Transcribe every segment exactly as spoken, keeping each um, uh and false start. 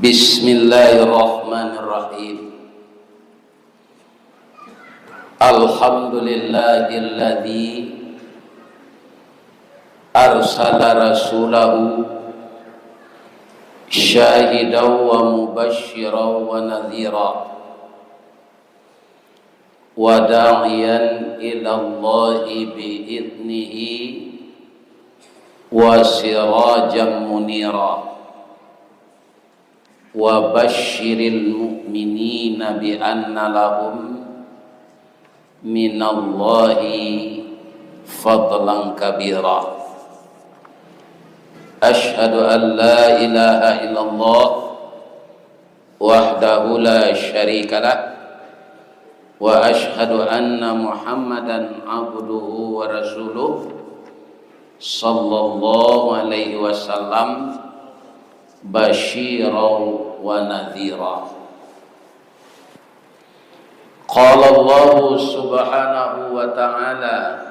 Bismillahirrahmanirrahim. Alhamdulillahilladzi arsala rasulahu syahidan wa mubasyiran wa nadhira, wa da'iyan ilallahi bi'idnihi, wa sirajan munira. Wa basyiril mu'minina bi anna lahum minallahi fadlan kabira. Asyhadu an la ilaha illallah wahdahu la syarikalah, wa asyhadu anna Muhammadan abduhu wa rasuluh, sallallahu alaihi wasallam, basyiran wa nadhira. Qala Allahu subhanahu wa ta'ala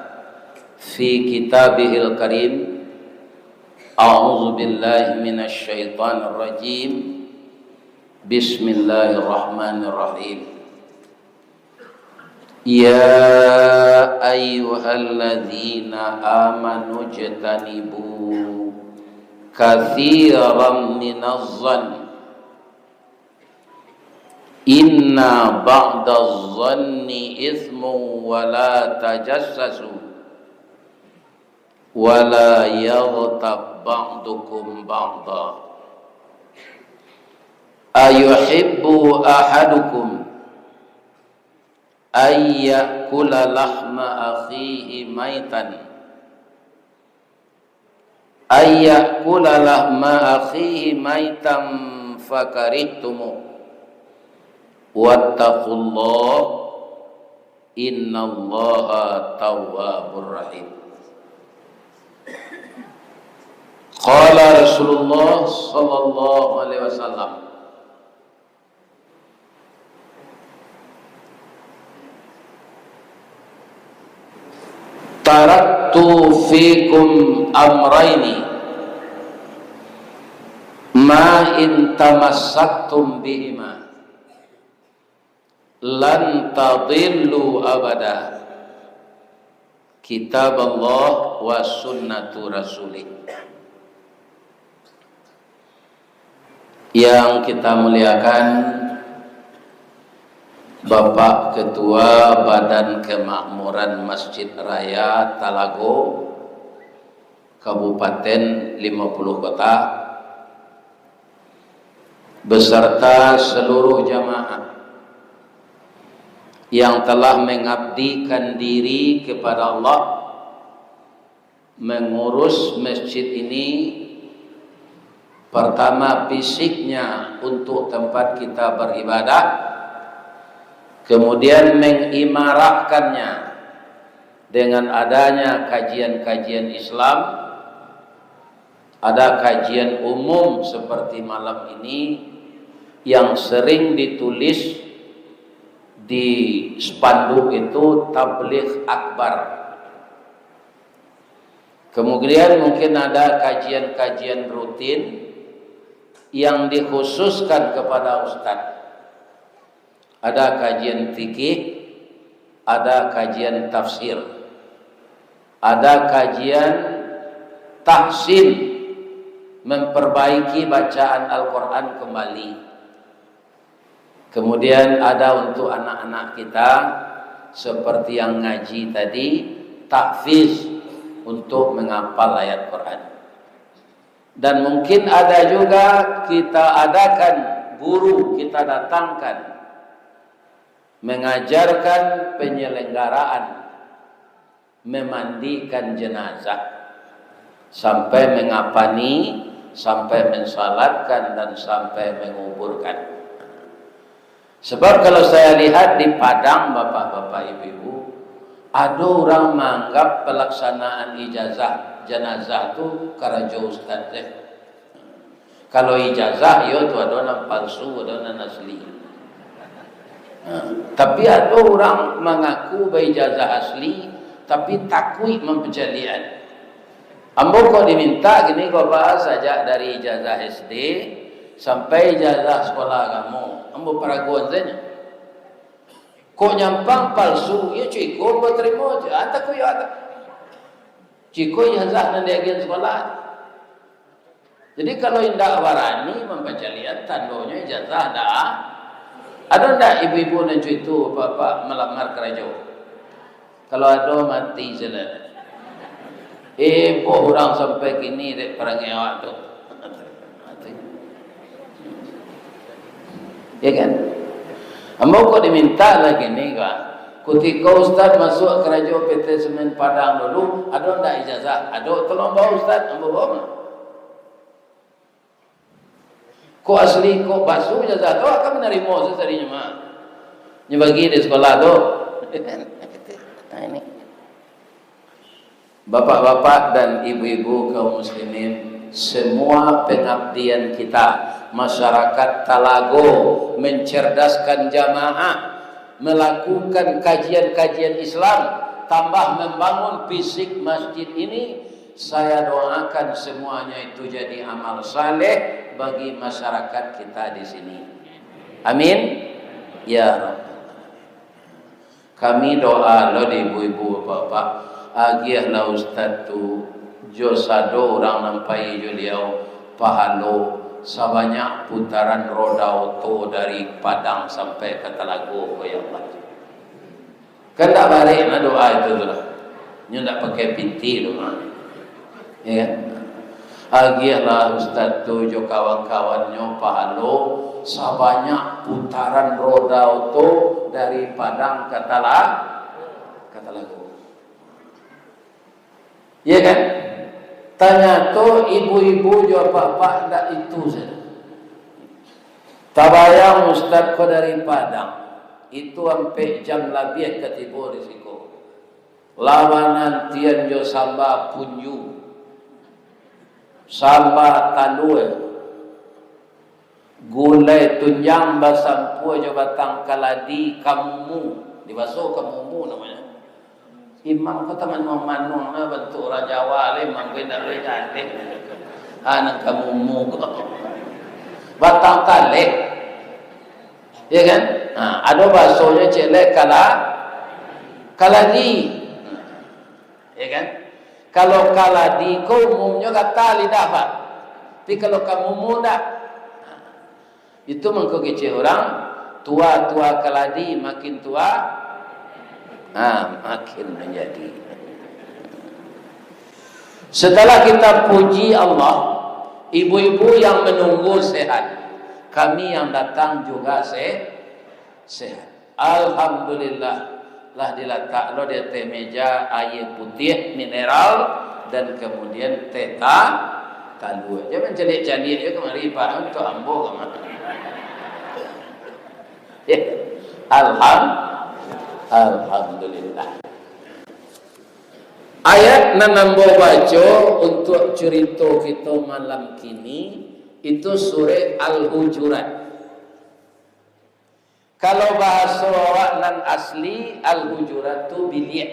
fi kitabihil karim, a'udzu billahi minasy syaithanir rajim. Bismillahirrahmanirrahim. Ya ayyuhalladzina amanu jtanibu katsiran minaz zann, inna ba'daz zanni itsmun, wa la tajassasu, wa la yaghtab ba'dukum ba'dha, ayuhibbu ahadukum ay ya'kula lahma akhihi maitan, ay ya'kula lahma akhihi maitan fakarihtumuh. Wattaqullah, innallaha tawwabur rahim. Qala Rasulullah sallallahu alaihi wasallam, taraktu fikum amraini, ma in tamassaktum bihima lan tadillu abada, kitab Allah wa sunnatu rasulih. Yang kita muliakan, Bapak Ketua Badan Kemakmuran Masjid Raya Talago, Kabupaten Limo Puluh Kota, beserta seluruh jamaah yang telah mengabdikan diri kepada Allah, mengurus masjid ini, pertama fisiknya untuk tempat kita beribadah, kemudian mengimarahkannya dengan adanya kajian-kajian Islam, ada kajian umum seperti malam ini yang sering ditulis di spanduk itu, Tabligh Akbar. Kemudian mungkin ada kajian-kajian rutin yang dikhususkan kepada ustaz. Ada kajian fikih, ada kajian tafsir, ada kajian tahsin, memperbaiki bacaan Al-Quran kembali. Kemudian ada untuk anak-anak kita, seperti yang ngaji tadi, tahfiz, untuk menghafal ayat Quran. Dan mungkin ada juga kita adakan guru, kita datangkan, mengajarkan penyelenggaraan memandikan jenazah, sampai mengapani, sampai mensalatkan, dan sampai menguburkan. Sebab kalau saya lihat di Padang, bapak-bapak, ibu-ibu, ada orang menganggap pelaksanaan ijazah jenazah tu karajo ustaz deh. Kalau ijazah, iyo tu ado nan palsu, ado nan asli. Nah, tapi ado urang mangaku baijazah asli, tapi takuik mampajaliak. Ambo kok dimintak kini ko, Pak, sajak dari ijazah S D sampai ijazah sekolah agamo, ambo paraguan sajo. Kok nyampang palsu, iyo ciko ambo tarimo, ah, takah iyo, ah, takah. Ciko ijazah nan diagian sekolah. Jadi, kalau indak barani mampacaliak, tandonyo ijazah ndak. Ado ndak ibu-ibu nan cuitu, bapak malamar karajo? Kalau ado, mati sajo. Heboh urang sampai kini dek parangai awak tu. Mati. Ya kan? Ambo kok dimintak lagi ni, kan? Kutiko Ustaz masuak karajo P T Semen Padang dulu, ado ndak ijazah? Ado, tolong bawa Ustaz, ambo bawa mah. Kok asli, kok palsu ijazah tu, akan manarimo saserinyo mah. Nyo bagi di sekolah tu. Nah, ini. Bapak-bapak dan ibu-ibu kaum muslimin, semua pengabdian kita, masyarakat Talago, mencerdaskan jamaah, melakukan kajian-kajian Islam, tambah membangun fisik masjid ini, saya doakan semuanya itu jadi amal saleh bagi masyarakat kita di sini. Amin. Ya Rabbal Alamin. Kami doa lo di ibu-ibu, bapak-bapak, agiahlah ustaz tu jo sado urang nan pai jo liau pahalo sabanyak putaran roda oto dari Padang sampai ka Talago ko, ya Allah. Kan ndak barek lah doa itu tu lah. Nyo ndak pakai pitih tu mah. Ya kan? Agiahlah ustaz tu jo kawan-kawannyo pahalo sabanyak putaran roda oto dari Padang ka Tala-, ka Talago. Ya kan? Tanyato ibu-ibu jo apak-apak ndak itu sajo. Tabayang ustaz ko dari Padang, itu ampek jam labiah ka tibo di siko. Lah manantian jo samba punju, samba talua, gulai tunjang basampua jo batang kaladi, kamumu. Di baso kamumu namonyo. Imam ko tamanuang-manuang lah bantuak urang Jawa lai, imam ko indak lai jaleh. Ah, nan kamumu ko. Batang taleh. Ya kan? Ha, ado basonyo ciek lai kala-, kaladi. Ya kan? Kalau kaladi ko umumnyo gatal lidah, Pak. Tapi kalau kamumu ndak. Itu mangko kecek urang, tua-tua kaladi makin tua, ha, makin manjadi. Setelah kita puji Allah, ibu-ibu yang menunggu sehat, kami yang datang juga se-, sehat. Alhamdulillah, lah dilatak lo di ateh meja aia putiah mineral dan kemudian teh ta-, talua. Jan mancaliak-caliak jo kamari, Pak, untuak ambo ka mah. Ya. Alham-, Alhamdulillah. Ayat nan ambo baco untuak curito kito malam kini, itu surek Al-Hujurat. Kalau bahaso awak nan asli, Al-Hujurat tu biliak.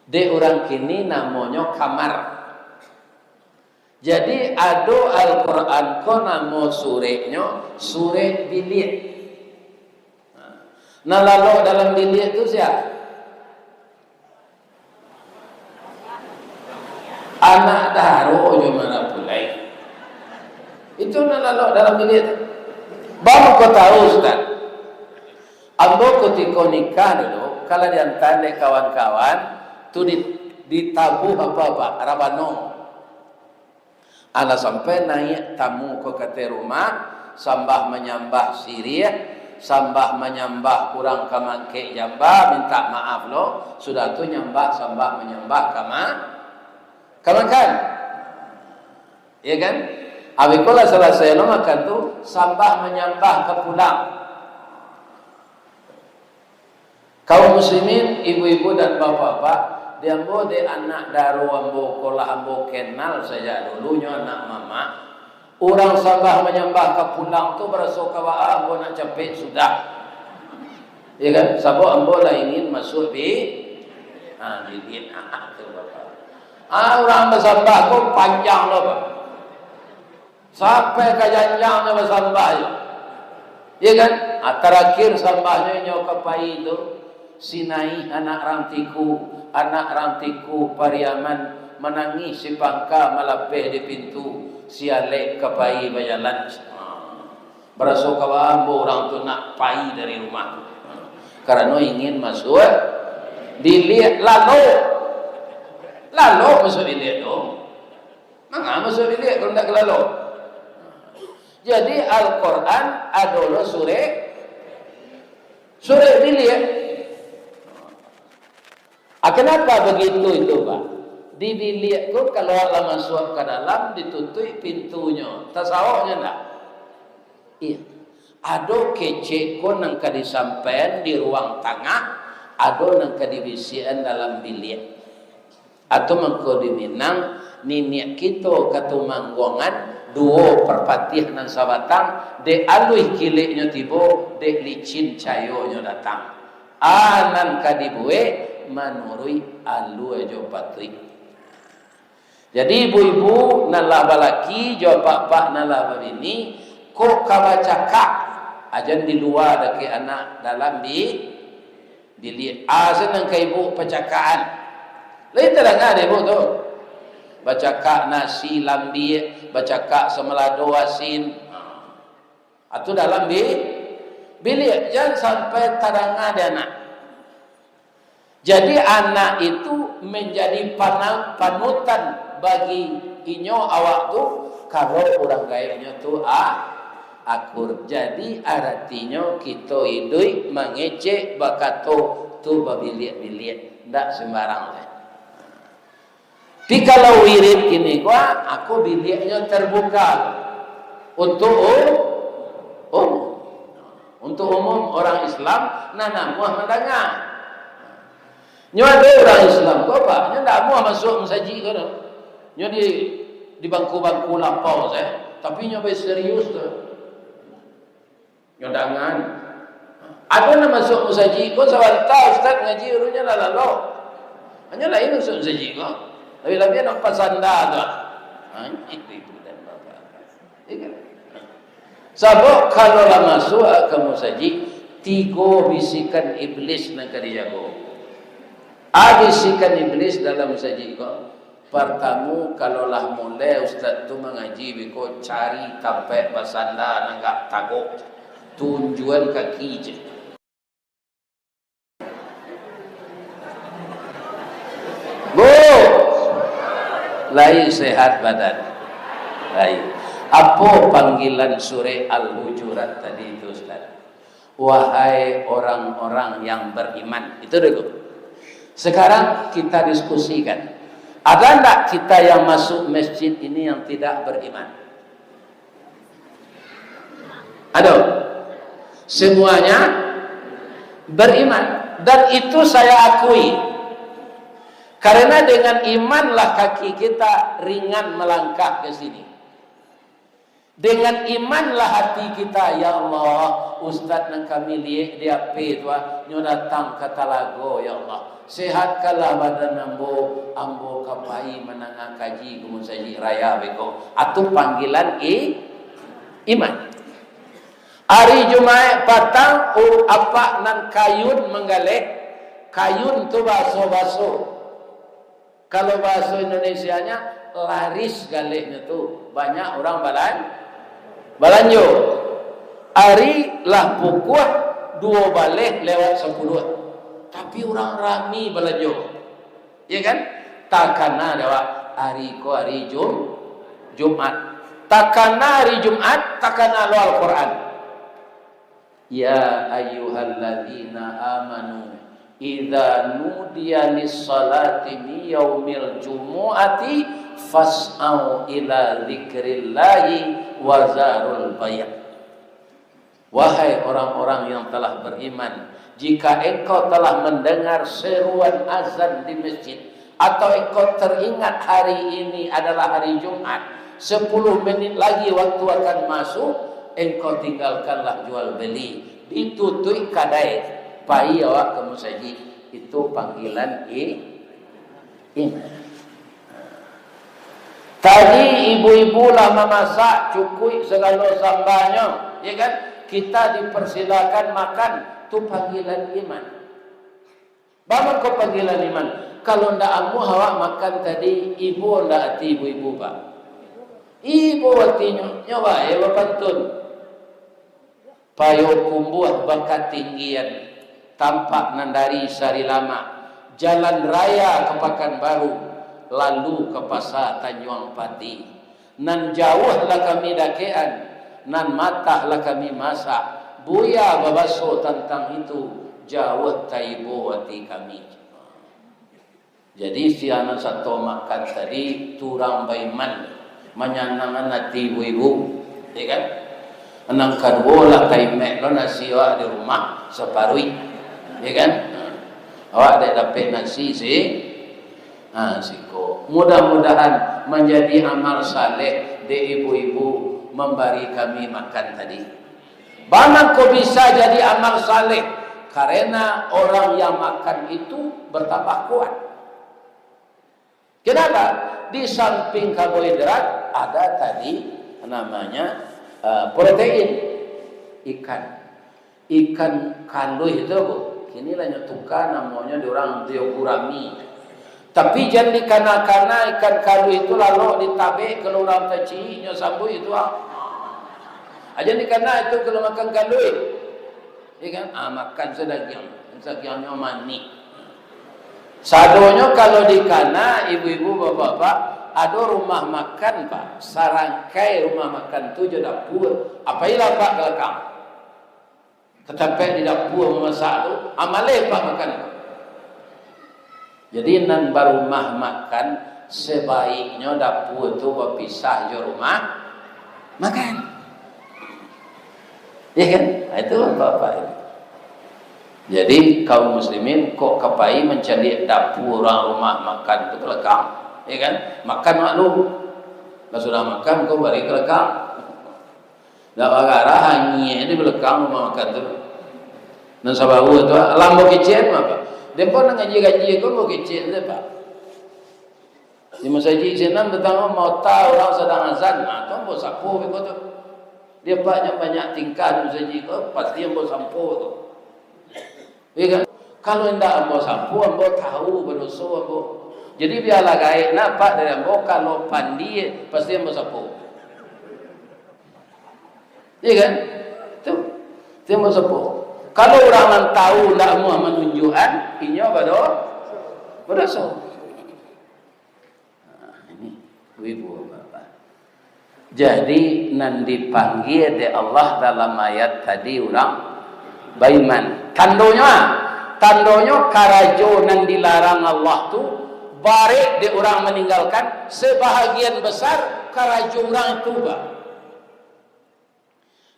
Dek urang kini namonyo kamar. Jadi, ado Al-Quran ko namo sureknyo Surek Biliak. Nah, nan lalok dalam biliak tu sia? Anak daro jo marapulai. Itu nan lalok dalam biliak tu. Bang ko tahu, Ustaz. Ambo kutiko nikah dulu, kalau diantaan dek kawan-kawan, tu di-, ditabuh apa, Pak? Rabano. Alah sampai naiak tamu ko ka ateh rumah, sambah manyambah siriah, sambah manyambah urang ka mangkek jamba, mintak maaf lo, sudah tu nyambah, sambah manyambah ka ma-, ka makan. Ya kan? Abih ko lah salasai lo makan tu, sambah manyambah ka pulang. Kaum muslimin, ibu-ibu dan bapak-bapak, di ambo dek anak daro ambo ko lah ambo kenal sajak dulunyo anak mamak. Urang sambah manyambah ka pulang tu baraso ka baa ambo nak capek sudah. Ya kan? Sabab ambo lah ingin masuak bi-, ha, bibit. Ha, tu bapak. Ah, urang basambah ko panjang lo, Pak. Sampai ka janjangnyo basambah yo. Iya kan? Ah, tarakhir sambahnyo inyo ka pai tu, si Naih anak Rantiku, anak Rantiku Pariaman, manangih si Pangka malapeh di pintu, si Alek ka pai bajalan. Ah. Baraso kawa ambo urang tu nak pai dari rumah tu. Karano ingin masuak biliak lalo. Lalo masuak biliak tu. Manga masuak biliak kalau ndak ka lalo? Jadi Al-Quran adalah surek, surek biliak. Ah, kenapa begitu itu, Pak? Di biliak tu kalau lah masuak ka dalam, ditutuik pintunyo. Tasawoknyo ndak? Iya. Ado kecek ko nan ka disampaian di ruang tangah, ado nan ka dibisiakan dalam biliak. Atau mangko di Minang, niniak kito Katumangguangan, duo parpatiah nan sabatang, dek aluih kileknyo tibo, dek licin cayonyo datang. A nan ka dibuek manuruik alua jo patuik. Jadi, ibu-ibu nan lah balaki jo apak-apak nan lah babini, kok ka bacakak, a jan di lua dakek anak, dalam bi-, biliak. A, sanang ka ibu pacakakan. Lai tadanga dek ibu tu? Bacakak nasi lambiak, bacakak samalado asin. Atau dalam bi-, biliak, jan sampai tadanga dek anak. Jadi, anak itu manjadi pana-, panutan bagi inyo awak tu, kalau urang gaeknyo tu a-, akur. Jadi, aratinyo kito iduik mangecek bakato tu babiliak-biliak, ndak sembarang lai. Tapi kalau wirid kini ko, ako biliaknyo terbuka untuk u-, umum. Untuk umum orang Islam, nan namuah mandanga. Nyo ado urang Islam ko, Pak, nyo ndak amuah masuak masajik ko doh. Nyo di, di bangku-bangku lapau sajo, tapi nyo baserius tu. Nyo dangan. Ado nan masuak musajik ko, sabanta ustaz ngaji, urunyo lah lalok. Hanyo lain masuak musajik ko. Labiah-labiah nan pasanda tu. Ha, itu ibu dan bapa. Iya kan? Sabab kalau lah masuak ka musajik, tigo bisikan iblis nan ka dijago. A bisikan iblis dalam musajik ko, Partamo, kalau lah mulai ustaz tu mangaji beko, cari tampek basanda nan agak tagok, tunjuan kaki je. Bu, lai sehat badan? Lai. Apo panggilan surek Al-Hujurat tadi tu, Ustaz? Wahai orang-orang yang beriman. Itu dulu. Sekarang kita diskusikan. Ada ndak kita yang masuk masjid ini yang tidak beriman? Ada. Semuanya beriman. Dan itu saya akui. Karena dengan imanlah kaki kita ringan melangkah ke sini. Dengan imanlah hati kita, "Ya Allah, ustaz nan kami liek di H P tu, ah, nyo datang ka Talago, ya Allah. Sehatkanlah badan ambo, ambo ka pai mandanga kaji ka musajik raya beko." Atu panggilan i-, iman. Ari Jumaik patang, u-, apak nan kayun manggaleh, kayun tu baso-baso. Kalau bahaso Indonesianya, laris galehnyo tu. Banyak urang balan-, balanjo. Ari lah pukuah duo baleh lewat sapuluah. Tapi urang rami balanjo. Iya kan? Takana dek awak, ari ko ari Jum-, Jumat. Takana ari Jumat, takana lo Al-Quran. Ya ayyuhalladzina amanu, idza nudiya lis-salati min yaumil jumu'ati fas'au ila dzikrillahi wa zarul bai'. Wahai orang-orang yang telah beriman, jika engkau telah mendengar seruan azan di masjid, atau engkau teringat hari ini adalah hari Jumat, sepuluh menit lagi waktu akan masuk, engkau tinggalkanlah jual beli, ditutuik kadai, pai awak ka musajik. Itu panggilan i-, iman. Tadi ibu-ibu lah mamasak, cukuik sagalo sambanyo, ya kan? Kita dipersilakan makan, tu panggilan iman. Baa mangko panggilan iman? Kalau ndak amuah awak makan tadi, ibo ndak ati ibu-ibu, Pak? Ibo atinyo, nyo bae bapantun. Payokumbuah bakatinggian, tampak nan dari Sarilamak, jalan raya ka Pakanbaru, lalu ka Pasa Tanjuang Pati. Nan jauah lah kami dakekan, nan matah lah kami masak. Buya babaso tantang itu, jauah taibo ati kami. Jadi, si anak sato makan tadi, tu urang baiman, manyanangkan ati ibu-ibu, ya kan? Nan kaduo lah taimek lo nasi awak di rumah, saparuik, ya kan? Awak dek dapek nasi si, ha, siko. Mudah-mudahan manjadi amal saleh dek ibu-ibu mambari kami makan tadi. Baa mangko bisa jadi amal saleh? Karena orang yang makan itu bertambah kuat. Kenapa? Di samping karbohidrat, ada tadi namanya, eh, protein. Ikan. Ikan kaluih tu, Bu. Kini lah nyo tuka namonyo di urang, dio gurami. Tapi jan dikana-kana ikan kaluih tu, lalok ditabek, kalau urang taciik nyo sambuik itu, ah. Ah, jan dikana itu kalau makan kaluih. Ya kan? Ah, makan sadagiang. Dagiangnyo manih. Sadonyo kalau dikana, ibu-ibu, bapak-bapak, ado rumah makan, Pak. Sarangkai rumah makan tu jo dapua. Apolah, Pak, ka balakang. Ka tampek di dapua mamasak tu, amaleh, Pak, makan. Jadi, nan barumah makan, sebaiknyo dapua tu bapisah jo rumah makan. Ya kan? Nah, itu bapak-bapak ini. Jadi, kaum muslimin, kok ka pai mancaliak dapua urang rumah makan tu ka balakang. Ya kan? Makan maklum. Lah sudah makan, kok bari ka balakang. Dak bagarah angin di balakang rumah makan tu. Nan sabawa tu, lah ambo kecek mah, Pak. Dempo nan gaji-gaji ko ambo kecek tu, Pak. Di masajik sinan datang mauta urang sadang azan, nah, tu ambo sapo beko tu. Dia banyak-banyak tingkah di masajik ko, pasti ambo sapo tu. Iya kan? Kalau indak ambo sapo, ambo tahu badoso ambo. Jadi bialah gaek napak dari ambo, kalau pandie, pasti ambo sapo. Iya kan? Tu. Tu ambo sapo. Kalau urang nan tahu ndak amuah manunjuakan, inyo bado-, badoso. Nah, ini, ibu bapak. Jadi, nan dipanggia dek Allah dalam ayat tadi urang baiman. Tandonyo, ah, tandonyo karajo nan dilarang Allah tu barek dek urang maninggalkan, sebahagian besar karajo urang itu, Pak.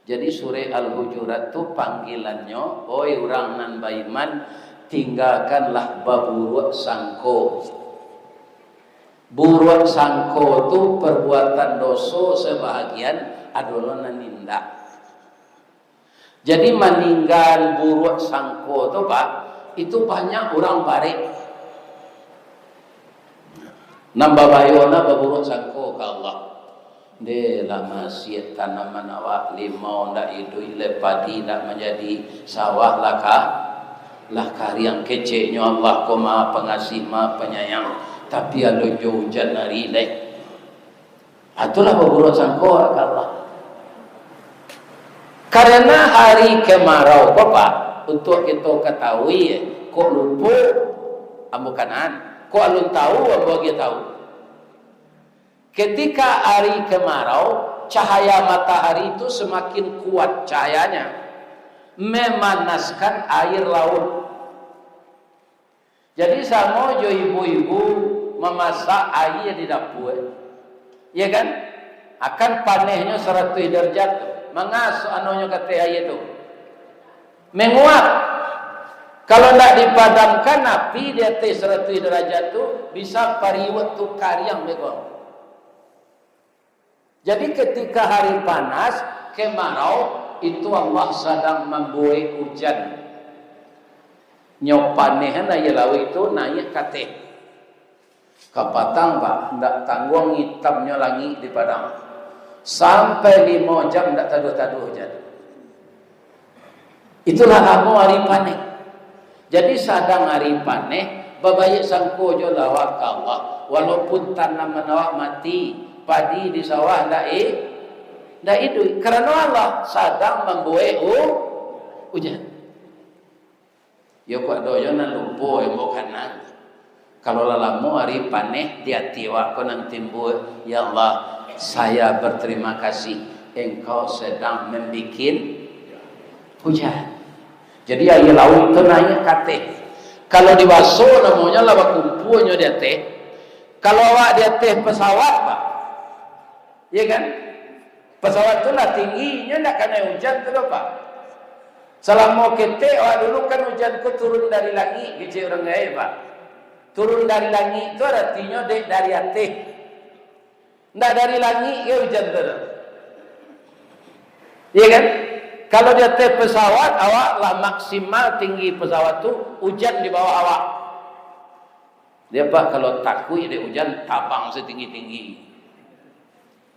Jadi, surek Al-Hujurat tu panggilannyo, "Oi urang nan baiman, tinggakanlah baburuak sangko." Buruak sangko tu perbuatan doso sebahagian, ado lo nan indak. Jadi, maninggaan buruak sangko tu, Pak, itu banyak urang barek. Nan babayo nah baburuak sangko ka Allah. Ndeh lah masiak tanaman awak, limau ndak iduik lai, padi ndak manjadi, sawah lah ka-, lah kariang. Keceknyo Allah ko Maha Pangasih, Maha Panyayang, tapi alun juo ujan ari lai. Ah, itulah baburuak sangko ka Allah. Karena hari kemarau ko, Pak, untuak kito katahui, kok lupo, ambo kanaan, kok alun tahu, ambo agiah tahu. Ketika hari kemarau, cahaya matahari itu semakin kuat cahayanya, memanaskan air laut. Jadi, samo jo ibu-ibu mamasak aia di dapua, ya kan? Akan panehnyo saratuih darajat tu, mangas anonyo kateh aia tu, menguap. Kalau ndak dipadamkan api di ateh saratuih darajat tu, bisa pariuak tu kariang beko. Jadi, ketika hari panas, kemarau, itu Allah sadang mambuek ujan. Nyo paneh aia lauik tu naiak kateh. Kapatang, Pak, ndak tangguang itamnyo langik di Padang. Sampai limo jam ndak taduah-taduah ujan. Itulah lamo ari paneh. Jadi, sadang ari paneh, babaiak sangko jo lah awak ka Allah. Walaupun tanaman awak mati, padi di sawah ndak i-, ndak iduik. Karano Allah sadang mambuek u-, ujan. Yo, kok ado yo nan lupo, yo, ambo kanang. Kalau lah lamo ari paneh di ati awak ko nan timbul, "Ya Allah, saya berterima kasih, Engkau sedang membikin hujan." Jadi, aia lauik tu naiak ka ateh. Kalau di baso, namonyo lah bakumpuanyo di ateh. Kalau awak di ateh pesawat, Pak, Iya kan? Pesawat tu lah tinggi, inyo ndak kanai ujan tu doh, Pak. Salamo ketek awak dulu kan ujan ko turun dari langik, kecek urang gaek, Pak. Turun dari langik tu aratinyo dek dari ateh. Ndak dari langik ka ujan tu doh. Iya kan? Kalau di ateh pesawat, awak lah maksimal tinggi pesawat tu, ujan di bawah awak. Dia, Pak, kalau takuik dek ujan, tabang satinggi-tinggi.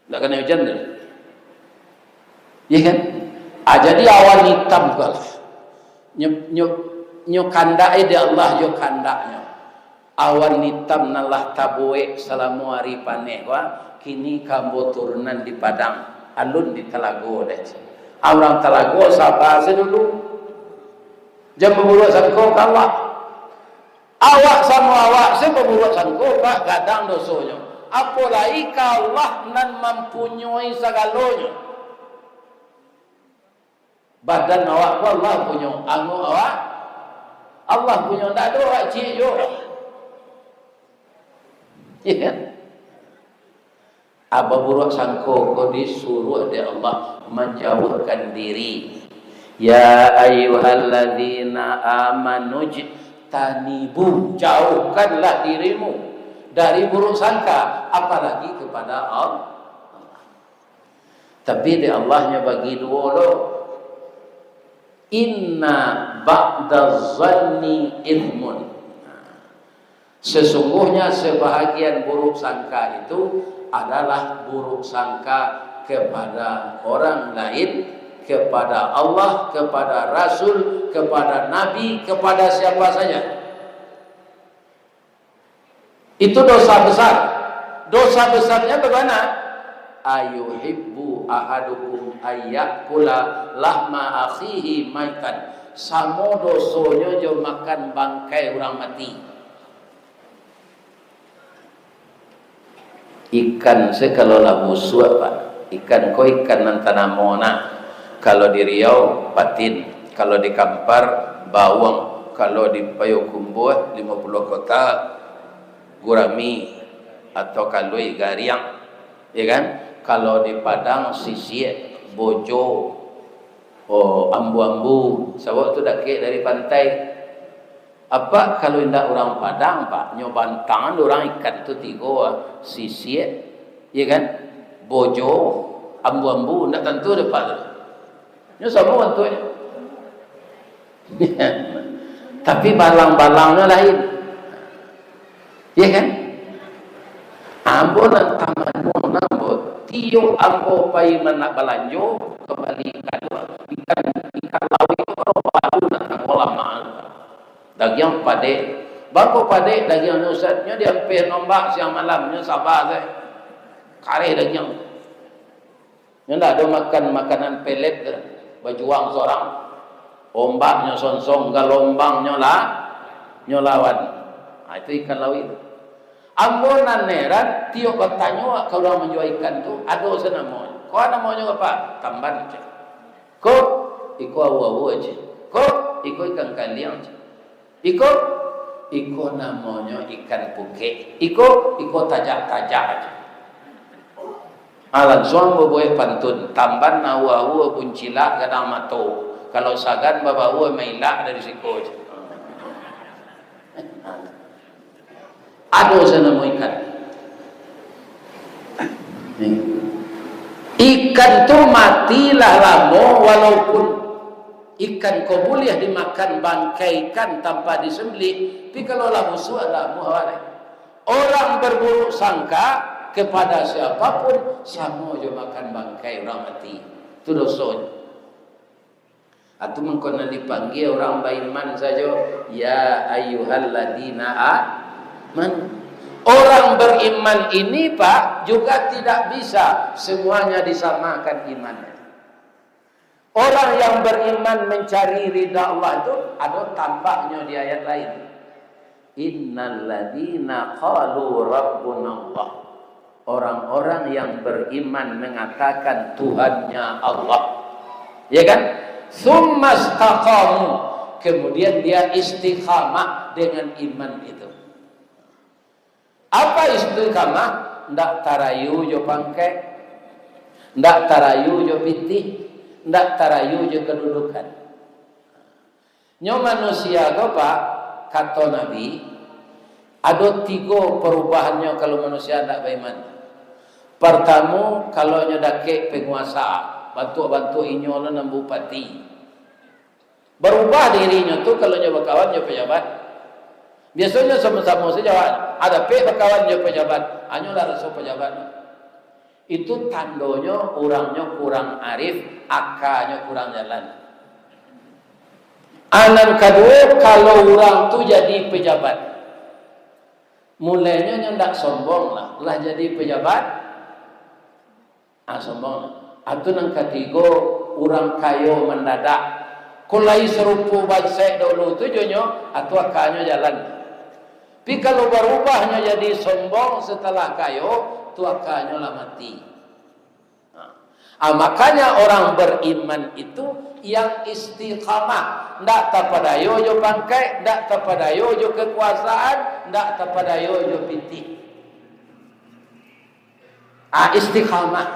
Ndak kanai ujan tu. Iya kan? Ah, jadi awan itam ko lah. Nyo, nyo, nyo kandak eh dek Allah, yo kandaknyo. Awan itam nan lah tabuek salamo ari paneh ko, ah, kini ka ambo turunan di Padang, alun di Talago dek. Ah, urang Talago saba se dulu. Jan baburuak sangko ka Allah. Awak samo awak se baburuak sangko, Pak, gadang dosonyo. Apo lai ka Allah nan mampunyoi sagalonyo. Badan awak ko Allah punyo, angok awak Allah punyo, ndak ado awak ciek juo. Iya kan? Ah, baburuak sangko ko disuruah dek Allah manjauhkan diri. "Ya ayyuhalladzina amanu jtanibu," jauhkanlah dirimu dari buruk sangka, apalagi kepada Allah. Tapi dek Allah nyo bagi duo lo. "Inna ba'daz zanni itsmun." Sesungguhnya sebahagian buruk sangka itu adalah buruk sangka kepada orang lain, kepada Allah, kepada Rasul, kepada Nabi, kepada siapa saja. Itu dosa besar. Dosa besarnya bagaimana? "Ayuhibbu ahadukum ayyakula lahma akhihi maitan." Samo dosonyo jo makan bangkai urang mati. Ikan se kalau lah busuak, Pak. Ikan ko ikan nan tanamo nah. Kalau di Riau, patin. Kalau di Kampar, bawang. Kalau di Payokumbuah, Limo Puluah Kota, gurami atau kalui gariang. Ya kan? Kalau di Padang, sisiak, bojo, oh, ambu-ambu. Sabab tu dakek dari pantai. Apak kalau indak urang Padang, Pak, nyo bantangan urang ikan tu tigo, ah, sisiak, iya kan? Bojo, ambu-ambu, indak tantu dek Apak tu. Nyo samo bantuaknyo. Tapi balang-balangnyo lain. Iya kan? Ambo nan tamanu ambo, tiok ambo pai mandak balanjo, ka bali ikan, ikan, ikan lauik tu kalau baru nak tangguang lamak. Dagiang padek. Bangko padek dagiangnyo, Ustaz? Nyo diampeh ombak siang malam, nyo saba sajo. Kareh dagiang. Nyo ndak ado makan makanan pelet tu. Bajuang sorang. Ombak nyo sonsong, galombang nyo la-, nyo lawan. Ha, itu ikan lauik tu. Ambo nan heran, tiok batanyo ka urang manjua ikan tu, ado se namonyo. Ko namonyo apo? Tamban, cek. Ko, iko awu-awu aja. Ko, iko ikan kaliang aja. Iko, iko namonyo ikan pukek. Iko, iko tajak-tajak aja. Ah, lansuang babuek pantun, tamban awu-awu buncilak gadang mato. Kalau sagan babaua mailak dari siko aja. Ado se namo ikan. Ikan tu mati lah lamo, walaupun ikan ko buliah dimakan, bangkai ikan tanpa disembelih, tapi kalau lah busuak, lah lamo awak. Orang berburuk sangka kepada siapapun, samo jo makan bangkai urang mati. Itu dosonyo. Atu mangko nan dipanggia urang baiman sajo, "Ya ayyuhalladzina aman." Orang beriman ini, Pak, juga tidak bisa semuanya disamakan imannya. Orang yang beriman mencari ridha Allah itu ada tambahnya di ayat lain. "Innalladzina qalu rabbunallah." Orang-orang yang beriman mengatakan, "Tuhannya Allah." Ya kan? "Tsummaistaqamu." Kemudian dia istiqamah dengan iman itu. Apa istiqamah? Ndak tarayu jo pangkek, ndak tarayu jo pitih, ndak tarayu jo kedudukan. Nyo manusia ko, Pak, kato Nabi, ado tigo parubahannyo kalau manusia ndak baiman. Partamo, kalau nyo dakek panguasa, bantuak-bantuak inyo lo nan bupati. Barubah dirinyo tu kalau nyo bakawan jo pajabat. Biasonyo samo-samo sajo, a, dapek bakawan jo pajabat, anyo lah raso pajabat. Itu tandonyo urangnyo kurang arif, akanyo kurang jalan. A, nan kaduo, kalau urang tu jadi pejabat, mulainyo nyo ndak sombong lah, lah jadi pejabat, a, sombong. A, tu nan katigo, urang kayo mandadak. Kok lai sarupo bansaik dahulu tu jo nyo, a, tu akanyo jalan. Tapi kalau barubahnyo jadi sombong satalah kayo, tu akanyo lah mati. A, makanya orang beriman itu yang istiqamah, ndak tapadayo jo pangkek, ndak tapadayo jo kekuasaan, ndak tapadayo jo pitih. A, istiqamah.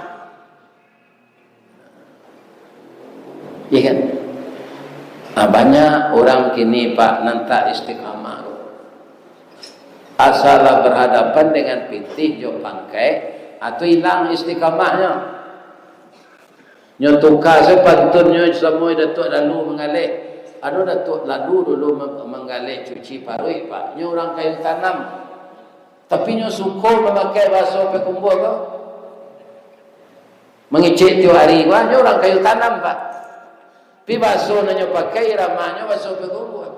Iya kan? A, banyak urang kini, Pak, nan tak istiqamah. Asal lah berhadapan dengan pitih jo pangkek, a, tu ilang istiqamahnyo. Nyo tuka sajo pantunnyo samo Datuak Lalu Manggaleh. Ado Datuak Lalu dulu ma-, manggaleh cuci paruik, Pak. Nyo urang kayu tanam. Tapi nyo suko mamakai baso Payakumbuah ko. Mangecek tiok ari ko, nyo urang kayu tanam, Pak. Tapi baso nan nyo pakai, iramanyo baso Payakumbuah.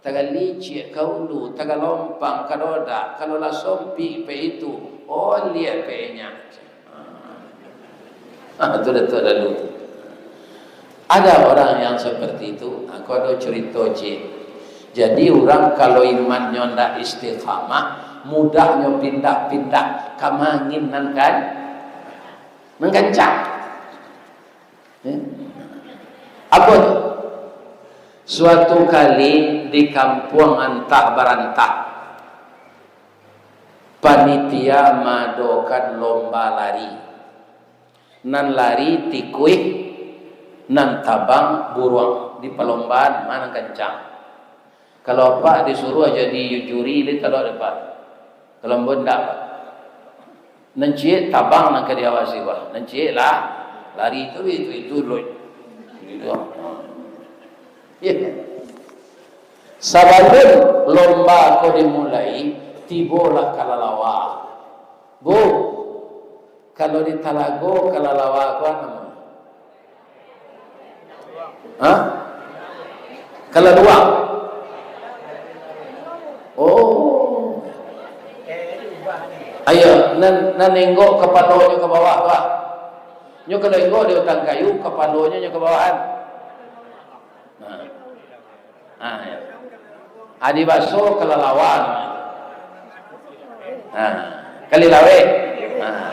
Tagalicik ka ulu, tagalompang ka dodak, kalau lah sompik pek itu, oliak pek inyo. Ah, tu Datuak Lalu tu. Ada orang yang seperti itu. Aku ada cerita, cik. Jadi, orang kalau imannyo ndak istiqamah, mudahnyo pindah-pindah ka mangin nan kan, nan kancang. Ya. Apa tu? Suatu kali di kampuang antah barantah, panitia maadokan lomba lari. Nan lari tikuih, nan tabang buruang. Di palombaan ma nan kancang. Kalau apak disuruah jadi juri, lai talok dek apak. Kalau ambo ndak, Pak. Nan ciek tabang nan ka diawasi, Pak. Nan ciek lah lari tu, itu, itu, lo. Gitu. Ya. Sabalun lomba ko dimulai, tibolah kalalawa. Bu, kalau di Talago, kalalawa ko apo namo? Hah? Kalaluang. Oh. Ayo, nan, nan enggok kapalonyo ka bawah tu, ah. Nyo kalau enggok di batang kayu, kapalonyo nyo ka bawah, kan? Nah. Ah, ya. Adi baso kalalawa. Ah, kalilaweh. Ah.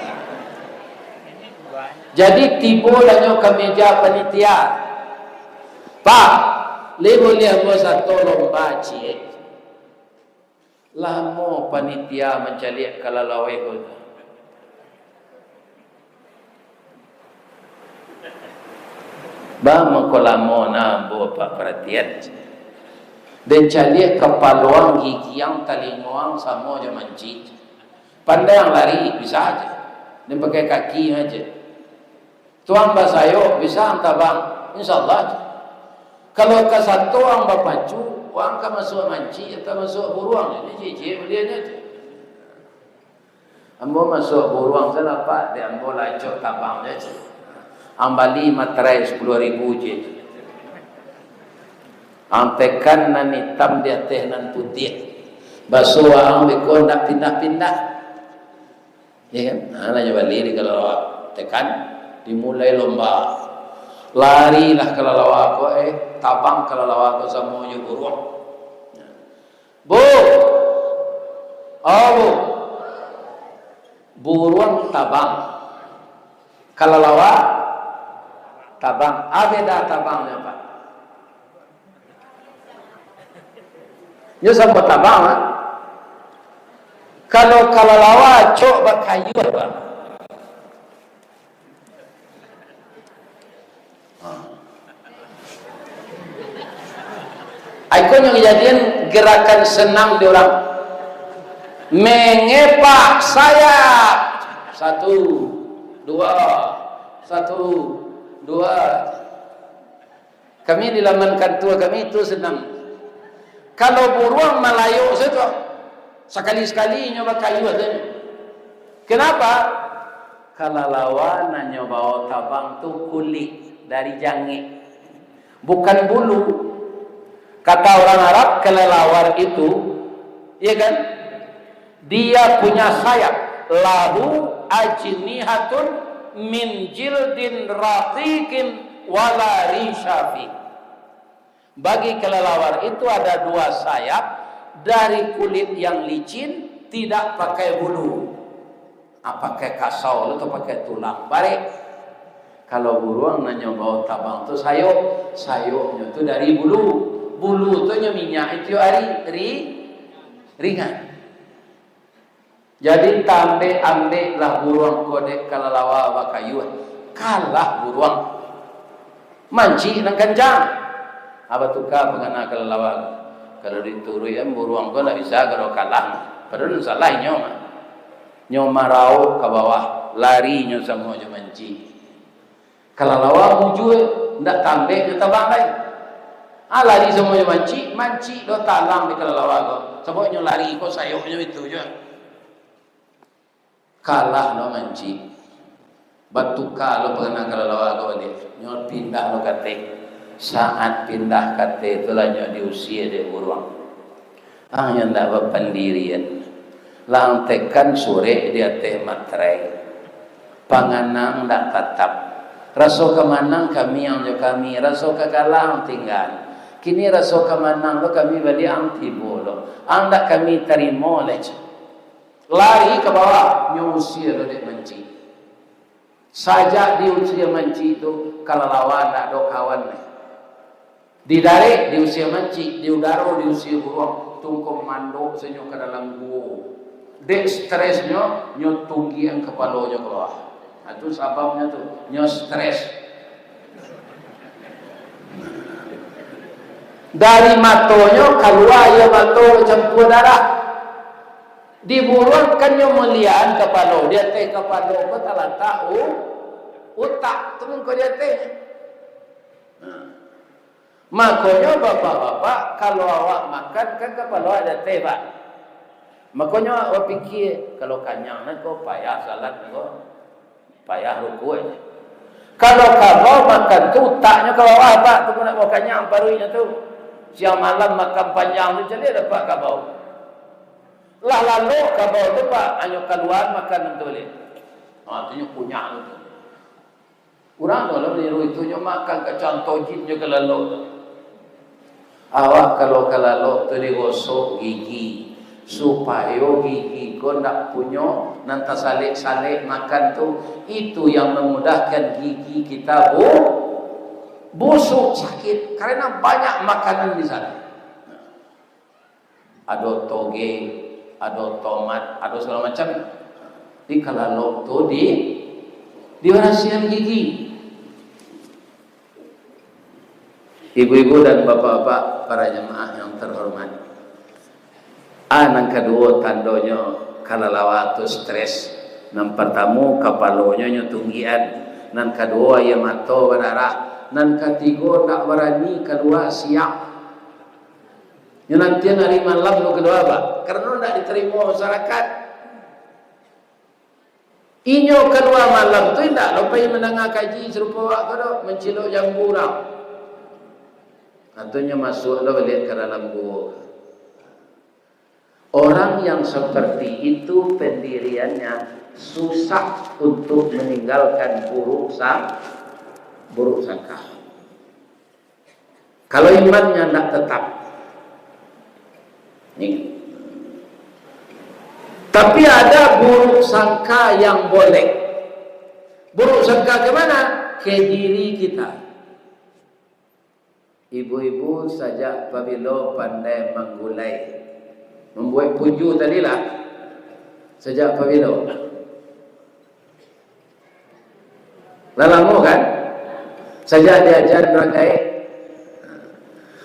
Jadi, tibo lah nyo ka meja panitia. Pak, lai buliah ambo sato lomba ciek? Lamo panitia mancaliak kalalaweh ko tu. Ba mangko lamo nah ambo apak paratian. Den caliak kapaloang, gigiang, talingoang samo jo mancik. Pandai ang lari, bisa aja. Den pakai kaki aja. Tuang basayok, bisa ang tabang, insya Allah. Kalau ka sato ang bapacu, ang ka masuak mancik atau masuak buruang, jadi ciek-ciek buliahnyo tu. Ambo masuak buruang salah, Pak, di ambo lah acok tabang je. Ang bali materai sapuluah ribu je. Ang tekan nan itam di ateh nan putiah. Baso ang beko ndak pindah-pindah. Ya kan? Ha, lah nyo bali di kalalawa. Tekan, dimulai lomba. Larilah kalalawa ko, eh, tabang kalalawa ko samo jo buruang. Bu! Oh, Bu! Buruang tabang. Kalalawa tabang. A beda tabangnyo, Pak? Nyo samo tabang, Pak. Kalau kalalawa acok bakayuah, Pak. Ai ko nyo kajadian gerakan senam di urang. Mengepak sayap. Satu, dua, satu, dua. Kami di laman kantua kami tu senam. Kalau buruang malayok sajo, sakali-sakali inyo bakayuah sajo. Kenapa? Kalalawa nan nyo bao tabang tu kulik dari jangek, bukan bulu. Kata orang Arab, kelelawar itu, iya kan? Dia punya sayap, lahu ajnihatun min jildin raqiqin wala risha fi. Bagi kelelawar itu ada dua sayap dari kulit yang licin, tidak pakai bulu. Ah, pakai kasau atau pakai tulang barek. Kalau buruang nan nyo bao tabang tu sayok, sayoknyo tu dari bulu. Bulu tu nyo minyak itu ari, ri-, ringan. Jadi, tambek-ambeklah buruang ko dek kalalawa bakayuah. Kalah buruang. Mancik nan kancang. Abah tuka pangana kalalawa. Kalau dituruikan buruang ko ndak bisa, kalau kalah. Padahal nan salah inyo mah. Nyo marauk ka bawah, lari nyo samo jo mancik. Kalalawa mujua, ndak tambek jo tabang lai. Ah, lari samo jo mancik, mancik do talang di kalalawa ko. Sabab nyo lari ko sayoknyo itu juo. Kalah lo mancik. Batuka lo pangana kalalawa ko baliak. Nyo pindah lo kateh. Saat pindah kateh tu lah nyo diusia dek buruang. Ang yang ndak bapandirian. Lah ang tekan surek di ateh materai. Panganang ndak tatap. Raso ka manang kami ang jo kami, raso ka kalah ang tingga. Kini raso ka manang lo kami baliak ang tibo lo. Ang ndak kami tarimo lai. Lari ka bawah, nyo usia lo dek mancik. Sajak diusia mancik tu, kalalawa ndak ado kawan lai. Di darek diusia mancik, di udaro diusia buruang, tungkong mandok sanyo ka dalam guo. Dek stresnyo, nyo tunggian kapalonyo ka bawah. Nah, tu sababnyo tu, nyo stres. Dari matonyo kalua aia mato bacampua darah. Di buruang kan nyo muliaan kapalo, di ateh kapalo ko talatak u-, utak tu mangko di ateh. Nah. Makonyo, bapak-bapak, kalau awak makan, kan kapalo awak di ateh, Pak. Makonyo awak bapikia, kalau kanyang nan ko, payah salat nan ko, payah rukuak. Kalau kabau makan tu, utaknyo ka bawah, Pak, tu pun nak bawa kanyang paruiknyo tu. Siang malam makan panjang tu, caliak dapek kabau. Lah lalok kabau tu, Pak, hanyo kaluaan makan tu baliak. Ha, tu nyo kunyah tu. Urang tu lah maniru itu, nyo makan ka contoh jin nyo ka lalok tu. Awak kalau ka lalok tu digosok gigi, supayo gigi ko ndak punyo nan tasalek-salek makan tu. Itu yang mamudahkan gigi kita bu-, busuk, sakit, karena banyak makanan di sana. Ado toge, ado tomat, ado sagalo macam. Di kalalok tu di, dibarasiahan gigi. Ibu-ibu dan bapak-bapak, para jamaah yang terhormat. Ah, nan kaduo tandonyo kalalawa tu stres. Nan partamo, kapalonyo nyo tunggian. Nan kaduo, aia mato badarah. Nan katigo, ndak barani kalua siang. Nyo nantian ari malam lo kalua, Pak, karano ndak ditarimo masarakat. Inyo kalua malam tu indak lo pai mandanga kaji sarupo awak ko doh, mancilok jambu urang. Katonyo masuak lo baliak ka dalam guo. Orang yang seperti itu pendiriannya susah untuk meninggalkan buruk sang-, buruk sangka. Kalau imannya ndak tetap. Ni. Tapi ada buruk sangka yang boleh. Buruk sangka ke mana? Ke diri kita. Ibu-ibu sajak pabilo pandai manggulai? Mambuek punju tadi lah. Sajak pabilo? Lah lamo kan? Sajak diaja urang gaek.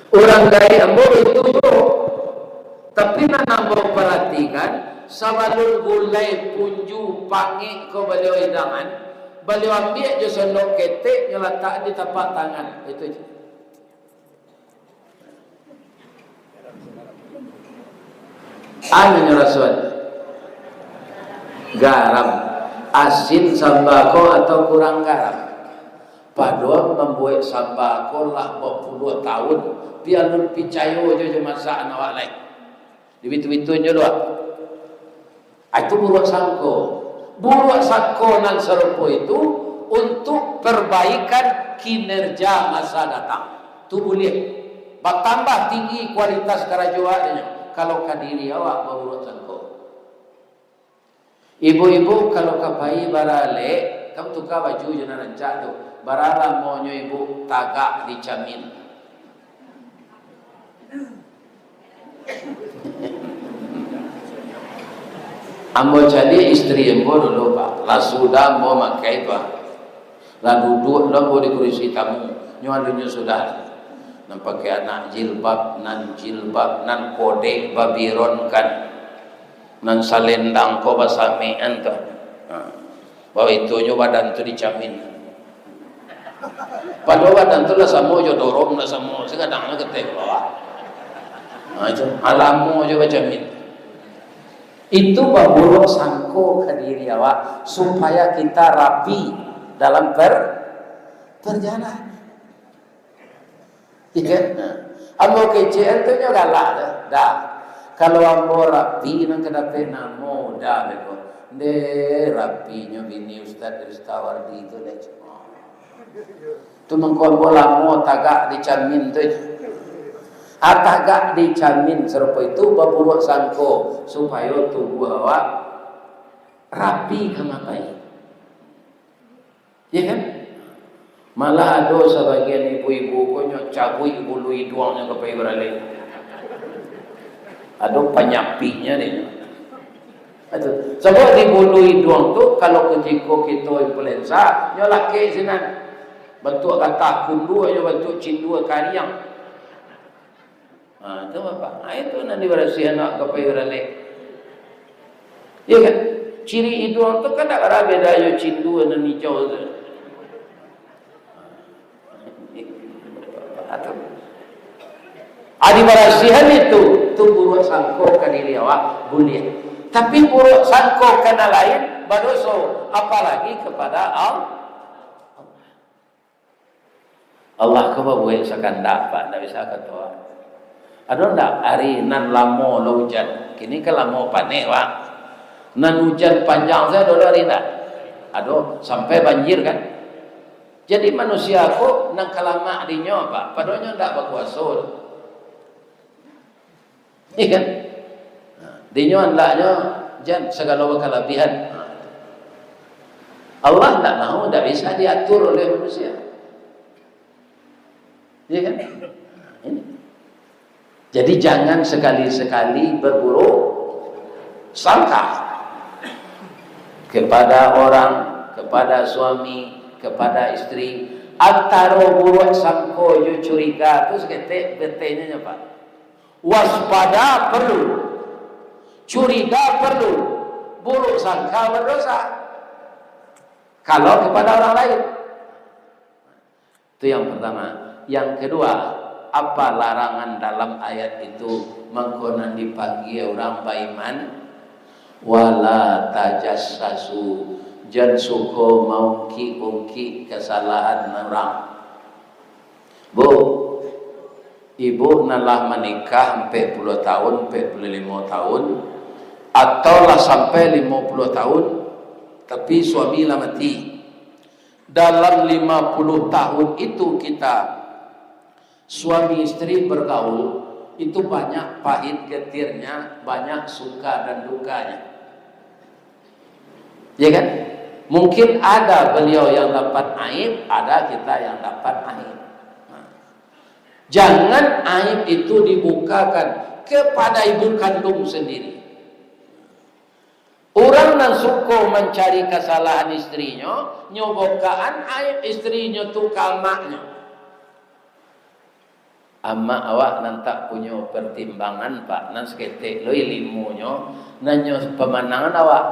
Urang gaek ambo itu juo. Tapi nan ambo paratikan, sabalun gulai, punju, pangek ko baliau idangan, baliau ambiak jo sendok ketek, nyo latak di tapak tangan. Itu je. Anu nyo rasuan. Garam. Asin samba ko atau kurang garam? Padohal mambuek samba ko lah bapuluah taun, pi alun picayo jo, jo masakan awak lai. Dibitu-bitu nyo doh. Ah, itu buruak sangko. Buruak sangko nan sarupo itu untuk perbaikan kinerja masa datang. Tu buliah. Batambah tinggi kualitas karajo awaknyo, kalau ka diri awak baburuak sangko. Ibu-ibu, kalau ka pai baralek, kamu tuka baju jo nan rancak tu. Bara lamonyo ibu tagak di camin? Ambo caliak istri ambo dulu, Pak. Lah sudah ambo makai tu, ah. Lah duduak lo ambo di kurisi tamu. Nyo alunyo sudah. Nan pakai anak jilbab, nan jilbab, nan kodek babiron kan. Nan salendang ko basamekan tu. Ha. Baitu nyo badan tu dicamin. Padahal badan tu lah samo jo dorom, lah samo, sagadang lah keteh bawah. Ha, itu. Alamo jo bacamin. Itu baburuak sangko ka diri awak, supaya kita rapi dalam per-, perjalanan. Iya kan? Nah, ambo kecek tu nyo galak tu. Dah. Kalau ambo rapi, nan ka dapek namo, dah beko. Ndeh, rapinyo bini Ustaz Ristawardi tu, deh. Tu mangko ambo lamo tagak di camin tu. Ah, tagak di camin sarupo itu baburuak sangko, supayo tubuah awak rapi ka makai. Ya kan? Malah ado sabagian ibu-ibu ko nyo cabuik bulu iduangnyo ka pai baralek. Ado panyapiknyo deh. Itu. Sabab di bulu iduang tu, kalau kutiko kito influensa, nyo lakek sinan. Bantuak gatah kundua, nyo bantuak cindua kariang. Ha, tu apa? Ha, itu nan dibarasiahan awak ka pai baralek. Ya kan? Ciri iduang tu kan dak bara beda jo cindua nan ijau tu. Ha, tu. Ha, dibarasiahan itu, tu buruak sangko ka diri awak, buliah. Tapi buruak sangko ka nan lain, badoso, apalagi kepada Allah. Allah ko babuek sakandak, Pak, ndak bisa kato. Ado ndak ari nan lamo lo ujan? Kini kan lamo paneh, Pak. Nan ujan panjang sajo ado ari ndak? Ado, sampai banjir kan? Jadi manusia ko nan ka lamak dinyo, Pak, padonyo ndak bakuaso. Iya kan? Nah, dinyo andaknyo jan sagalo bakalabihan. Nah, Allah ndak mau, ndak bisa diatur oleh manusia. Iya kan? Nah, ini. Jadi jangan sekali-sekali berburuk sangka kepada orang, kepada suami, kepada istri. Antaro buruak sangko jo curiga tu saketek betehnyo, Pak. Waspada perlu, curiga perlu, buruk sangka berdosa. Kalau kepada orang lain. Itu yang pertama. Yang kedua, apa larangan dalam ayat itu? Mangko nan dipanggia urang baiman, "Wala tajassasu." Jan suko maungkik-ungkik kasalahan urang. Bu, ibu nan lah manikah ampek puluah tahun, ampek puluah limo tahun, atau lah sampai limo puluah tahun, tapi suami lah mati. Dalam lima puluah tahun itu kita suami istri bergaul, itu banyak pahit getirnya, banyak suka dan dukanya. Ya kan? Mungkin ada beliau yang dapat aib, ada kita yang dapat aib. Nah, jangan aib itu dibukakan kepada ibu kandung sendiri. Urang nan suko mancari kasalahan istrinyo, nyo bokaan aib istrinyo tu ka amaknyo. Amak awak nan tak punyo partimbangan, Pak, nan saketek lo ilimunyo, nan nyo pamanangan awak,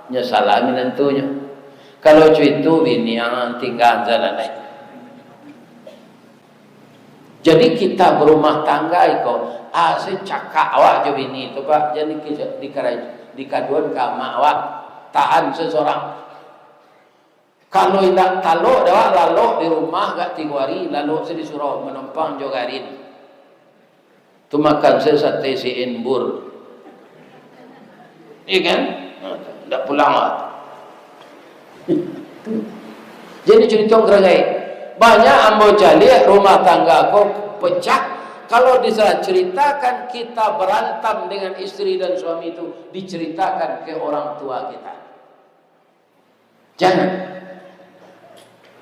nyo salah minantunyo. Kalau co itu, binian tingga sajo lai. Jadi kita barumah tangga iko, ah, se cakak awak jo bini tu, Pak, jan di, dikarai-, dikaduan ka amak awak, tahan se sorang. Kalau indak talok dek awak, lalok di rumah agak tigo ari, lalok se di surau, manompang jo garin. Tu makan se sate si Enbur. Iya kan? Nah, ndak pulang lah. Jadi carito garai. Banyak ambo caliak rumah tangga ko pecah. Kalau disalah ceritakan kita berantem dengan istri dan suami itu, diceritakan ke orang tua kita. Jangan.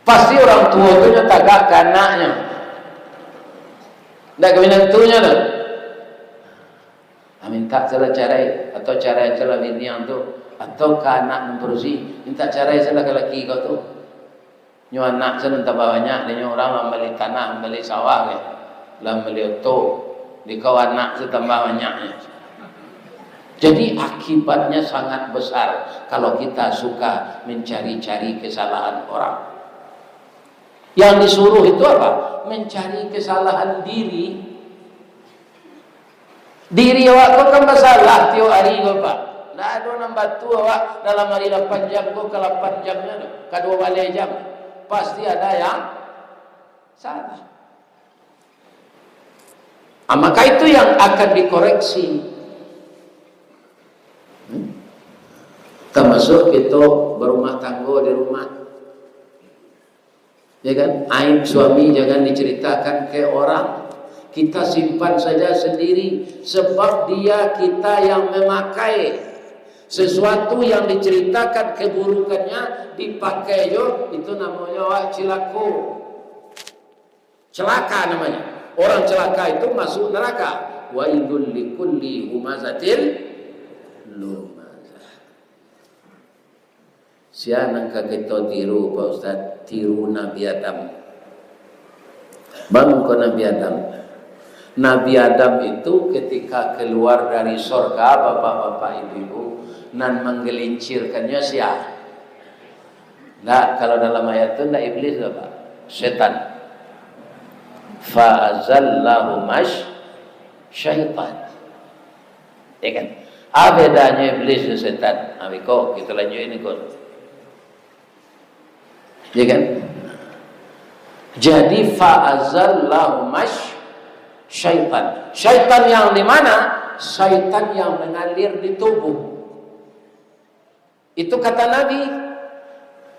Pasti orang tua tu nyo tagak ka anaknyo. Ndak ka minantunyo tu. Ah, minta salah carai, atau carai salah binian tu, atau ka anak nan padusi, minta carai salah ka laki kau tu. Nyo anak se nan tambah banyak, dek nyo urang lah mambali tanah, mambali sawah, ke, lah mambali oto, di kau anak se tambah banyaknyo. Jadi akibatnya sangat besar kalau kita suka mencari-cari kesalahan orang. Yang disuruh itu apa? Mencari kesalahan diri. Diri awak ko kan basalah tiok ari ko, Pak. Ndak ado nan batua awak dalam ari lapan jam ko, ka lapan jamnyo tu, ka duo baleh jam. Pasti ada yang salah. Ah, maka itu yang akan dikoreksi. Hmm? Termasuk kita berumah tangga di rumah. Ya kan? Aib suami jangan diceritakan ke orang. Kita simpan saja sendiri. Sebab dia kita yang memakai. Sesuatu yang diceritakan keburukannya, dipakai jo, itu namanya awak cilako. Celaka namanya. Orang celaka itu masuk neraka. Wailul likulli humazatil lumazah. Sia nan ka kito tiru, Pak Ustaz? Tiru Nabi Adam. Bangko Nabi Adam. Nabi Adam itu ketika keluar dari sorga, bapak-bapak, ibu-ibu, nan manggelincirkannyo sia? Ndak, kalau dalam ayat tu ndak iblis, Bapak. Setan. Fa azallahuma syaitan. Ya kan? Apa bedanyo iblis jo setan? Ah, biko, kita lanjut ini, Gun. Ya kan? Jadi, fa azallahuma syaitan. Syaitan yang di mana? Syaitan yang mengalir di tubuh. Itu kata Nabi,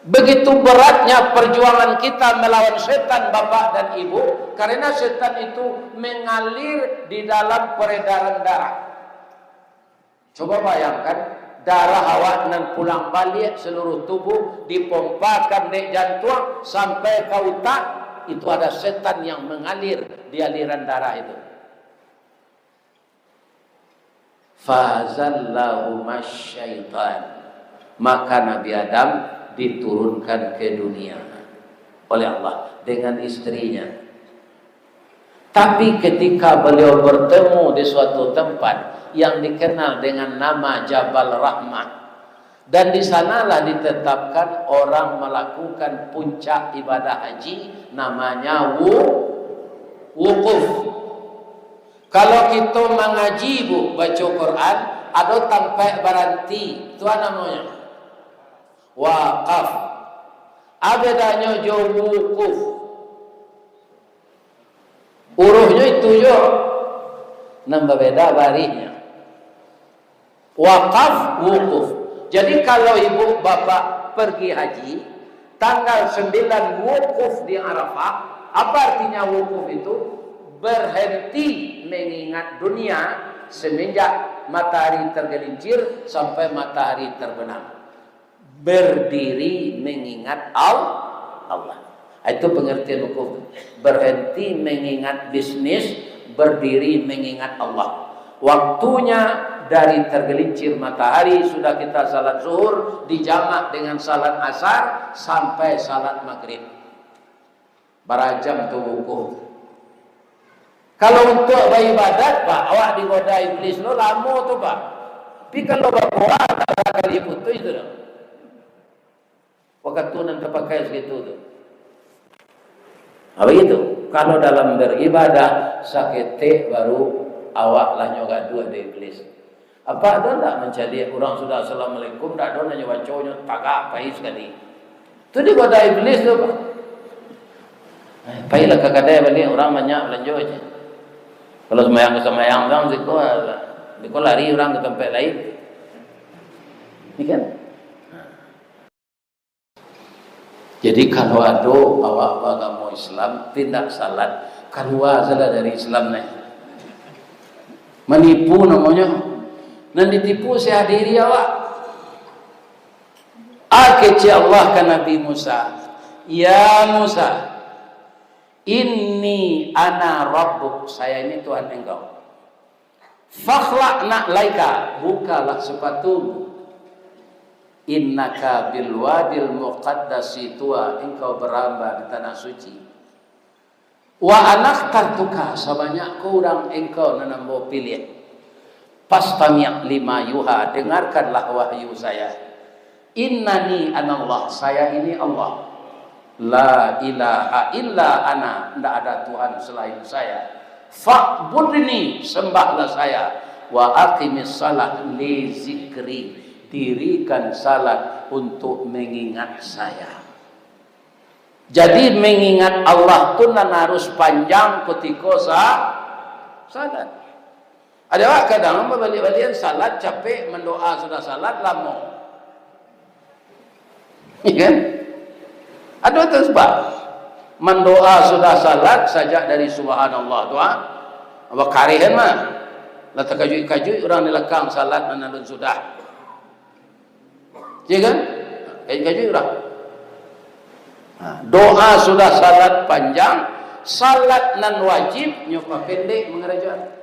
begitu beratnya perjuangan kita melawan setan, bapak dan ibu, karena setan itu mengalir di dalam peredaran darah. Coba bayangkan, darah awak nan pulang baliak seluruh tubuh, dipompakan dek jantuang sampai ka utak, itu ada setan yang mengalir di aliran darah itu. Fazallahuma syaitan. Maka Nabi Adam diturunkan ke dunia oleh Allah dengan istrinya. Tapi ketika beliau bertemu di suatu tempat yang dikenal dengan nama Jabal Rahmah, dan di sanalah ditetapkan orang melakukan puncak ibadah haji, namanya wu-, wukuf. Kalau kito mangaji, Bu, baco Quran, ado tampaik baranti. Tu a namonyo? Wakaf. A bedanyo jo wukuf? Uruhnyo itu jo, nan babeda barihnyo. Wakaf, wukuf. Jadi, kalau ibu bapak pergi haji, tanggal sembilan wukuf di Arafah, apa artinya wukuf itu? Berhenti mengingat dunia semenjak matahari tergelincir sampai matahari terbenam. Berdiri mengingat Al-, Allah. Itu pengertian wukuf. Berhenti mengingat bisnis, berdiri mengingat Allah. Waktunya dari tergelincir matahari, sudah kita salat zuhur, dijamak dengan salat asar, sampai salat maghrib. Bara jam tu wukuf? Kalau untuak baibadat, bah, awak digoda iblis lo lamo tu, bah. Tapi kalau bapuasa, sakali putuih tu doh. Wakatu nan tapakai sagitu tu. Nah, bagitu. Kalau dalam baribadah, saketek baru awak lah nyo gaduah dek iblis. Apak tu ndak mancaliak urang sudah assalamualaikum, ndak ado nan nyo baco, nyo tagak pai sakali. Tu digoda iblis tu, Pak. Eh, pailah ka kadai baliak, urang banyak balanjo aja. Kalau sumbayang ka sumbayang urang, siko, siko lari urang ka tampek lain. Ni kan? Jadi, kalau ado awak baagamo Islam, ti indak salat, kalua salah dari Islam neh. Manipu namonyo. Nan ditipu sadiri awak. A kecek Allah ka Nabi Musa, "Ya Musa, inni ana rabbuk, saya ini Tuhan engkau." "Fakhla'na alaika, bukalah sepatumu. Innaka bil wadil muqaddasi tuwa, engkau baramba di tanah suci. Wa ana ikhtartuka, sabanyak ko urang engkau nan ambo piliah. Fastami' lima yuha, dengarkanlah wahyu saya. Innani anallah, saya ini Allah. La ilaha illa ana, ndak ada Tuhan selain saya. Fa'budni, sembahlah saya. Wa aqimis salah li zikri, dirikan salat untuk mengingat saya." Jadi, mengingat Allah tu nan harus panjang kutiko sa-, salat. Ada awak kadang babaliak-baliakan salat capek, mandoa sudah salat lamo. Ya kan? Ada tu sebab mandoa sudah salat sajak dari subhanallah tu, ah. Bakareh kan mah. Lah takajuik-kajuik urang di lakang salat nan alun sudah. Ya kan? Kajuik-kajuik urang. Nah, doa sudah salat panjang, salat nan wajib nyo papendek mangarajoan.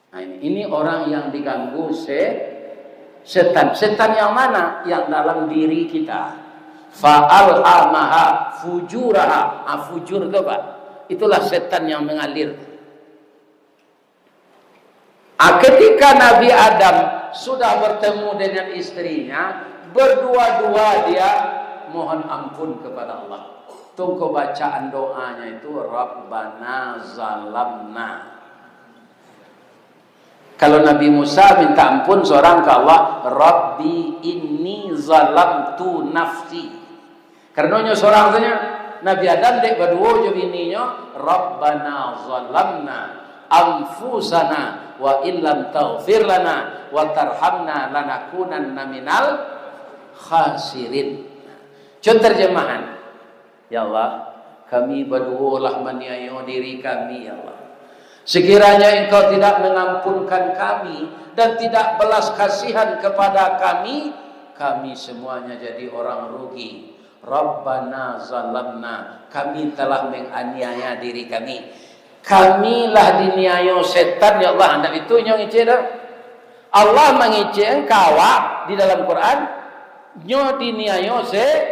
Nah, ini, ini orang yang diganggu se-, setan. Setan yang mana? Yang dalam diri kita. Fa alhamaha fujuraha. Ah, fujur tu apa? Itulah setan yang mengalir. Ah, ketika Nabi Adam sudah bertemu dengan istrinya, berdua-dua dia mohon ampun kepada Allah. Tunggu bacaan doanya itu, "Rabbana zalamna." Kalau Nabi Musa minta ampun seorang ke Allah, "Rabbi inni zalamtu nafsi." Karena nyo sorang saja. Nabi Adam dek baduo jo bininyo, "Rabbana zalamna anfusana wa illam taghfir lana wa tarhamna lanakunanna minal khasirin." Contoh terjemahan, "Ya Allah, kami baduo lah maniayo diri kami, ya Allah. Sekiranya Engkau tidak mengampunkan kami dan tidak belas kasihan kepada kami, kami semuanya jadi orang rugi." Rabbana zalamna, kami telah menganiaya diri kami. Kami lah diniayo setan, ya Allah. Ndak itu nyo ngecek doh. Allah mangecek ka awak di dalam Quran, nyo diniayo se-,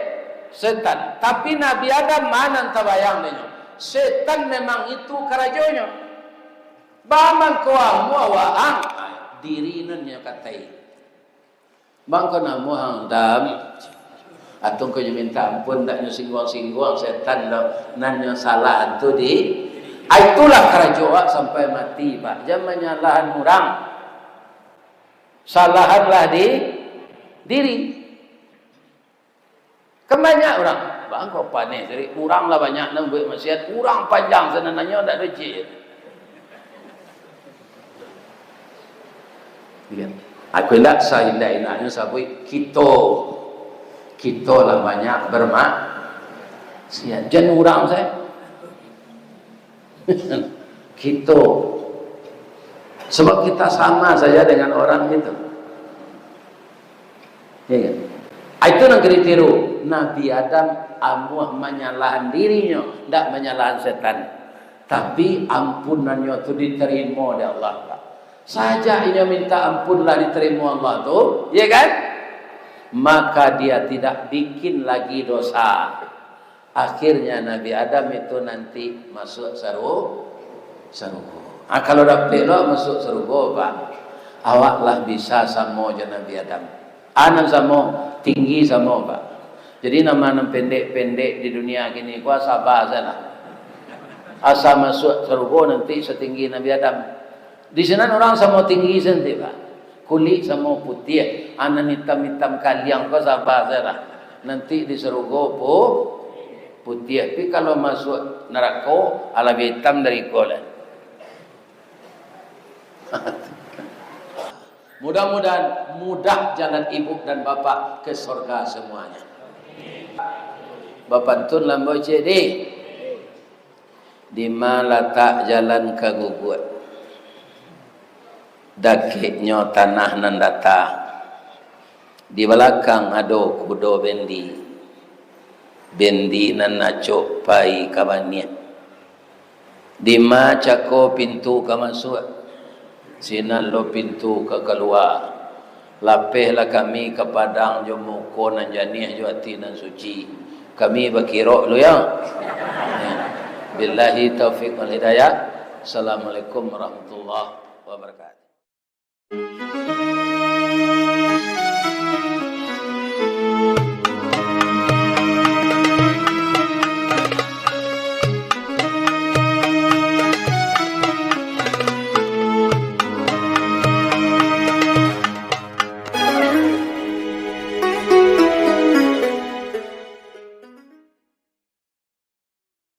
setan. Tapi Nabi Adam ma nan tabayang dek nyo. Setan memang itu karajonyo. Baa mangko amuah waang, diri nan nyo katai. Bang ko namo hang dam, atau ko nyo minta ampun, ndak nyo singguang-singguang setan lo, nan nyo salah tu di, ah, itulah karajo awak sampai mati, Pak. Jan manyalahan urang. Salahan lah di, diri. Kan banyak urang, bang, kok paneh tadi, urang lah banyak nan buek maksiat, urang panjang sanananyo ndak ado ciek. Iya. Aku indak saindak-indaknyo sabuik kito. Kito lah banyak bermaksiat. Jan urang sajo. Kito. Sebab kita sama saja dengan orang itu. Ya kan? Ah, itu nan ka ditiru. Nabi Adam amuah manyalahan dirinyo, ndak manyalahan setan. Tapi ampunannyo tu diterimo dek Allah, Pak. Sajak inyo minta ampun lah diterimo Allah tu, ya kan? Maka dia tidak bikin lagi dosa. Akhirnya Nabi Adam itu nanti masuk saru-, sarugo. Ah, kalau dapek lo masuk sarugo, Pak, awak lah bisa samo jo Nabi Adam. Ah, nan samo, tinggi samo, Pak. Jadi, nan ma nan pendek-pendek di dunia kini ko, saba sajolah. Asa masuak sarugo nanti satinggi Nabi Adam. Di sinan urang samo tinggi sajo, Pak. Kulik samo putiah, ah, nan itam-itam kaliang ko saba sajolah. Nanti di sarugo pu-, putiah. Tapi kalau masuak narako, ah, labiah itam dari ko lah. Mudah-mudahan mudah jalan ibu dan bapak ke sorga semuanya. Bapantun lah ambo ciek deh. Dima latak jalan ka guguak? Dakeknyo tanah nan data. Di balakang ado kudo bendi. Bendi nan acok pai ka baniah. Dima cako pintu ka masuak? Sinan lo pintu ka kalua. Lapehlah kami ka Padang jo muko nan janiah jo ati nan suci. Kami bakirok lu, yo. Billahi taufik wal hidayah. Assalamualaikum warahmatullahi wabarakatuh.